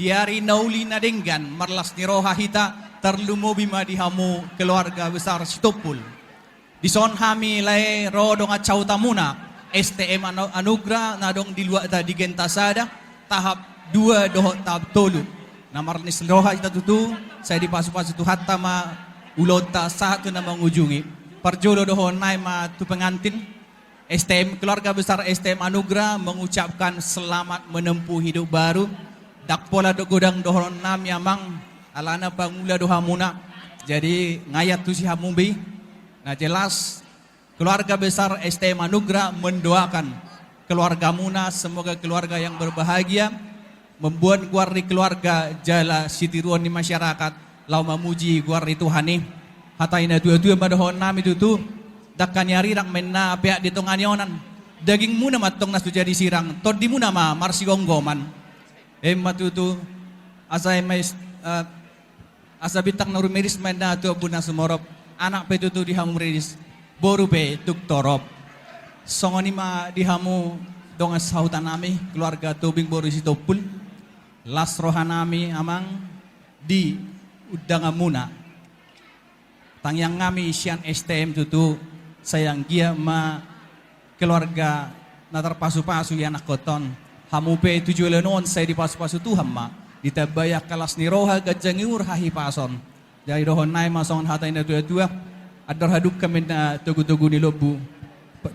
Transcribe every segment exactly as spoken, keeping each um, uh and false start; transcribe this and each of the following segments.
Di ari na uli na denggan, marlas ni roha hita, tarlumobi ma di hamu keluarga besar Sitompul. Dison hami lae ro dongan sahutamuna, S T M Anu-, Anugrah, na adong di luatta di Genta Sada, tahap dua dohot tahap tolu. Na marlas ni roha hita tutu, sai dipasupasu Tuhanta ma ulaonta sahat tu na mangujungi. Parjolo dohonon nami ma tu pengantin, S T M, keluarga besar S T M Anugrah mengucapkan selamat menempuh hidup baru. Ndang pola do godang dohonon nami amang, alana pangula do hamuna. Jadi, ngayat tusi hamu be. Nah, jelas, keluarga besar S T M Anugrah mendoakan keluargamuna semoga keluarga yang berbahagia, membuat goar ni keluarga jala sitiruon ni masyarakat laho mamuji goar ni Tuhan i. Hata ni natuatua ma dohonon nami tutu, dangka ni arirang ma inna peak di tonga ni onan. Dagingmuna ma antong na so jadi sirang, tondimuna ma marsigomgoman. Emma tutu, asa emma is-, eh, asa bintang na rumiris ma inna tu ombun na sumorop, anak pe tutu di hamu riris, boru pe tung torop. Songon i ma di hamu dongan sahuta nami, keluarga Tobing boru Sitompul. Las roha nami amang di undanganmuna. Tangiang nami sian S T M tutu, sai anggiat ma keluarga na tarpasupasu ianakhon on. Hamu pe tu joloan on sai dipasupasu Tuhan ma, ditambai angka las ni roha, ganjang ni umur, hahipason. Jadi dohonon nami ma songon hata ni natuatua, andor hadungka ma inna togutogu ni lombu,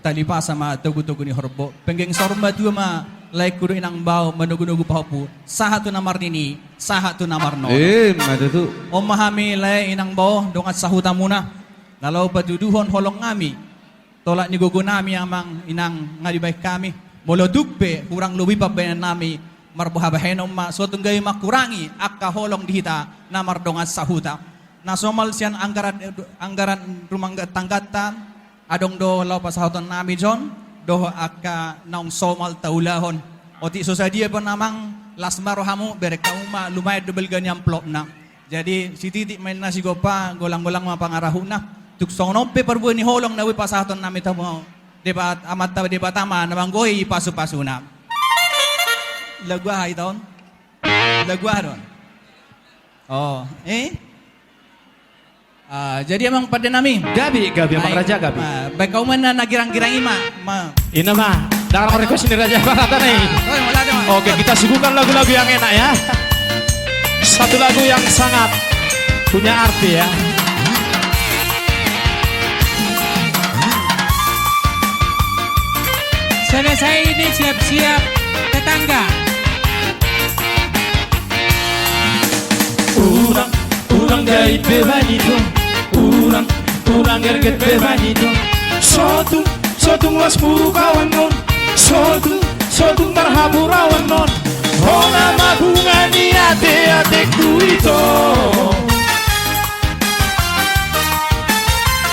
talipasa ma togutogu ni horbo. Penggeng saur matua ma laengku dohot inang bao manogunogu pahompu, sahat tu na marnini, sahat tu na marnono. Emma tutu. On ma hami lae inang bao dongan sahutamuna, na laho patuduhon holong nami. Tolap ni gogo nami amang inang nga dibahen hami. Molo tung pe hurang lobi pambahenan nami, marboha bahenon ma, so tung gabe mangkurangi angka holong di hita na mardongan sahuta. Na somal sian anggaran, anggaran rumah tanggata, adong do laho pasahaton nami dison, dohot angka naung somal taulahon. Otik so sadia pe on amang, las ma rohamu, bereng hamu ma, lumayan do balga ni amplopna. Jadi, sititik ma inna sigompa, golanggolang ma pangarahutna. Tung songon on pe parbue ni holong na boi pasahaton nami tu hamu, Debat-, Amanta Debata ma na manggohi pasupasuna. Lagu aha ito on? Lagu aha do on? Oh, eh? Ah, jadi amang pande nami. Gabe, gabe, amang raja, gabe. Ah, baen hamu ma na girang-girang i ma. Ma. Inna ma, ndang request ni raja, apa kata nih? Ah, oh, yang mana, yang mana? Oke, kita suguhkan lagu-lagu yang enak ya. Satu lagu yang sangat punya arti ya. Selesai ini siap-siap tetangga. Unang, unang gaib be baen ito. Unang, unang erget be baen ito. Sotung, sotung las puruk ahu annon. Sotung, sotung tarhapur ahu annon. Hona ma bunga ni ateatengku ito.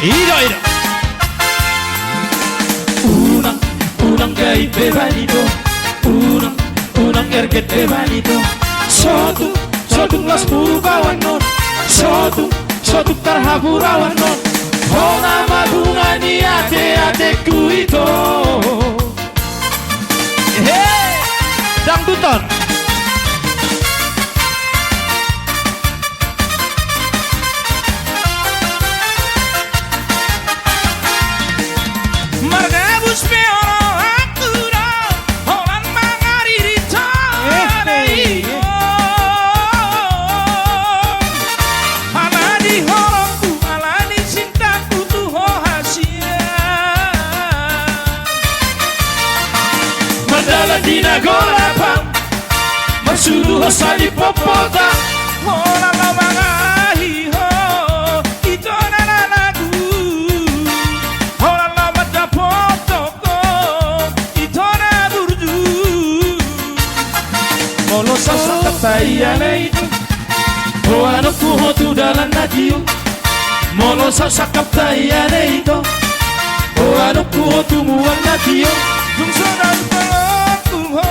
Ido, ido. Unang, unang gaib be baen ito. Unang, unang erget be baen ito. Sotung, sotung las puruk ahu annon. Sotung, sotung tarhapur ahu annon. Hona ma bunga ni ateatengku ito. He! Dangduton. Margabus pe rohangku do, holan mangaririt hona i. Ala ni holongku, ala ni cintangku tu ho hasian. Mardalan di na golap an, marsudu ho sali pompota. Holan laho mangahi ho, ito na nalagu. Holan laho mandapothon ho, ito na burju. Molo saosak hata i ale ito, ho anakku ho tu dalan na tio. Molo saosak hata i ale ito, ho anakku ho tu mual na tio. Dung so dalan pangolongku ho,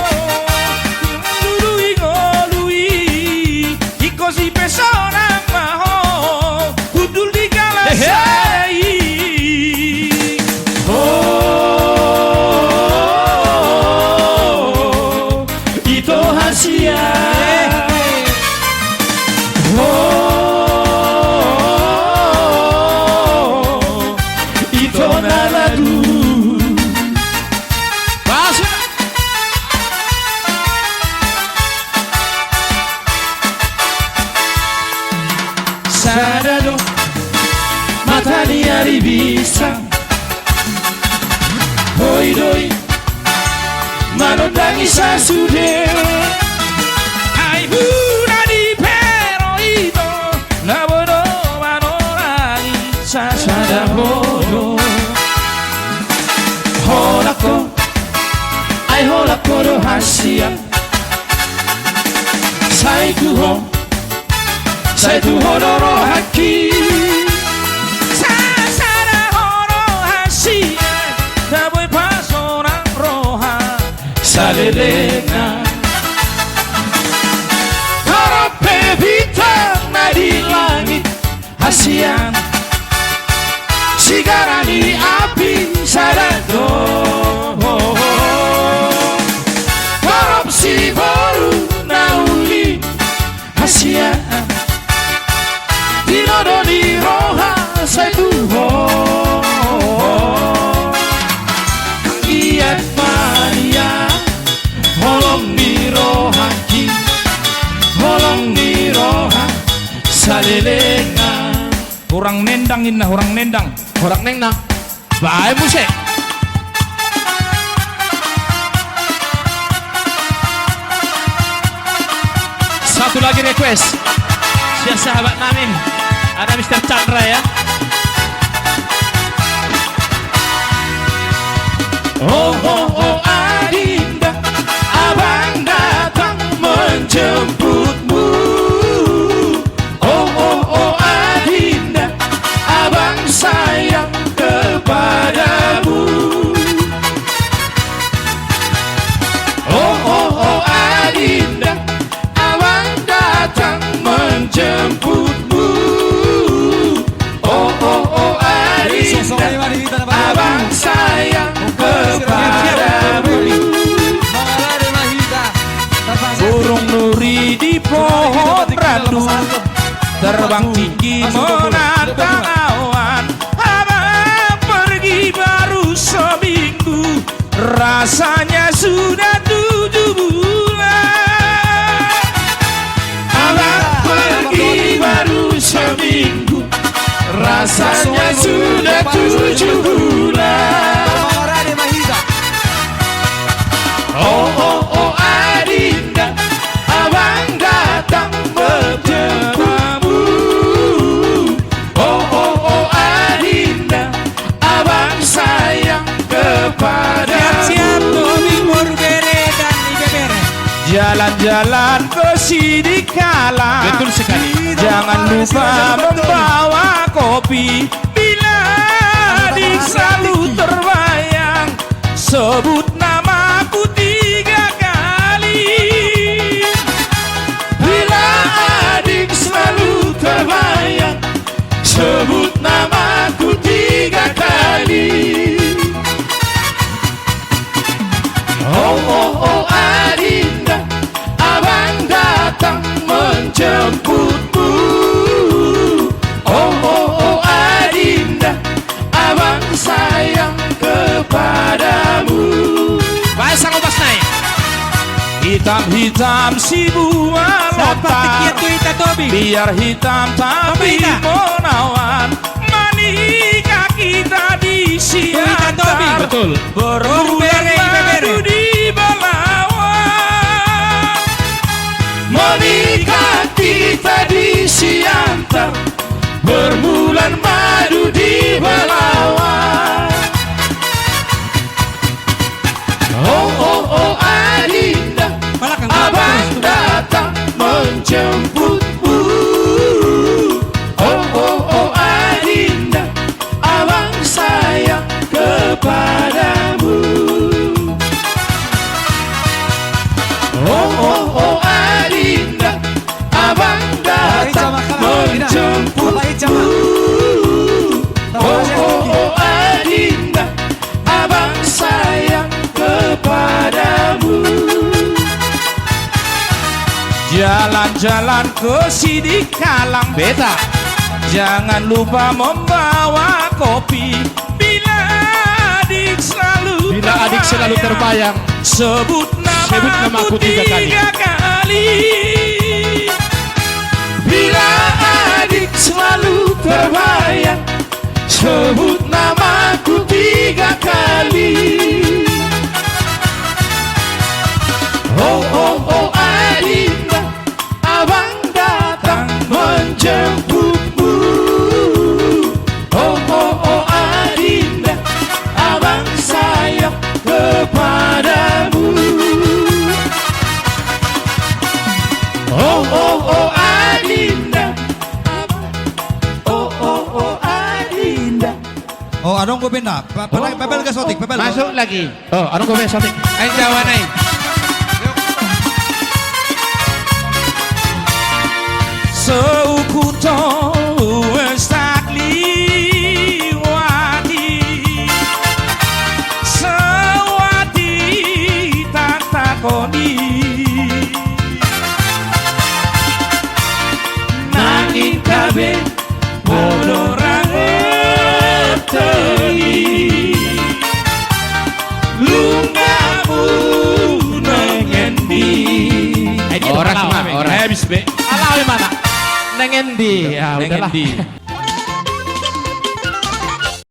tu lului ngolu i, ingkon sipe sonang ma ho, hundul di galas i. Ho, ito hasian. Bisa. Hoidoi. Manondangi sasude. Ai huna di pero ito. Na boi do manondangi sasada hodo. Holan ho. Ai holan ho do hasian. Sai tu ho. Sai tu ho do rohangki. Sasada ho do hasian. Na boi pasonang roha. Saleleng an. Torop pe bintang na di langit. Hasian. Sigara ni api sada do. Torop siboru na uli. Hasian. Tinodo ni roha sai tu ho. Anggiat ma nian. Holong ni rohangki. Holong ni roha. Saleleng an. Hurang nendang inna, hurang nendang. Hurang nendang. Baen muse. Satu lagi request. Sian sahabat nami. Ada Mister Chandra ya. Oh, oh, oh, adinda, abang datang menjemputmu. Oh, oh, oh, adinda, abang sayang kepadamu. Oh, oh, oh, adinda, abang datang menjemputmu. Oh, oh, oh, adinda, abang sayang kepadamu. Burung nuri di pohon randu, terbang tinggi menantang awan. Abang pergi baru seminggu, rasanya sudah tujuh bulan. Abang pergi baru seminggu, rasanya sudah tujuh bulan. Oh, oh, oh, adinda, abang datang menjemputmu. Oh, oh, oh, adinda, abang sayang kepadamu. Siap-siap, Tommy, Boru Bere dan Ibebere. Jalan-jalan ke Sidikalang. Betul sekali. Jangan lupa membawa kopi. Bila Ading selalu terbayang, sebut namaku tiga kali. Bila Ading selalu terbayang, sebut namaku tiga kali. Oh, oh, oh, adinda, abang datang menjemputmu. Oh, oh, oh, adinda, abang sayang kepadamu. Baen sangobas nai. Hitam-hitam si buah lontar. Sahat tingki tu hita, Tommy. Biar hitam tapi menawan. Menikah kita di Siantar. Betul. Berbulan madu di Balawan. Menikah kita di Siantar. Berbulan madu di Balawan. Oh, oh, oh, adinda, abang datang menjemputmu. Oh, oh, oh, adinda, abang sayang kepadamu. Oh, oh, oh, adinda, abang datang menjemputmu. Oh, oh, oh, adinda, abang sayang kepadamu. Jalan-jalan ke Sidikalang. Beta. Jangan lupa membawa kopi. Bila Ading selalu terbayang. Bila Ading selalu terbayang. Sebut namaku tiga kali. Sebut namaku tiga kali. Bila Ading selalu terbayang. Sebut namaku tiga kali. Oh, oh, oh, Adinda, abang datang menjemputmu. Oh, oh, oh, Adinda, abang sayang kepadamu. Oh, oh, oh, Adinda, abang, oh, oh, oh, Adinda. Oh, adong gobenda. Pa-, pa-, oh, pepel ga sotik, pepel. Masuk lagi. Oh, adong gobenda sotik. Ayo, jawa nai. Sohut tu estak liwati, sawati tantakoni. Nanging gabe podo ra teli. Lungamu nang endi? Horas ma, horas. Habis be. Ala, mana? Nang endi? Ya, nang udahlah. Endi?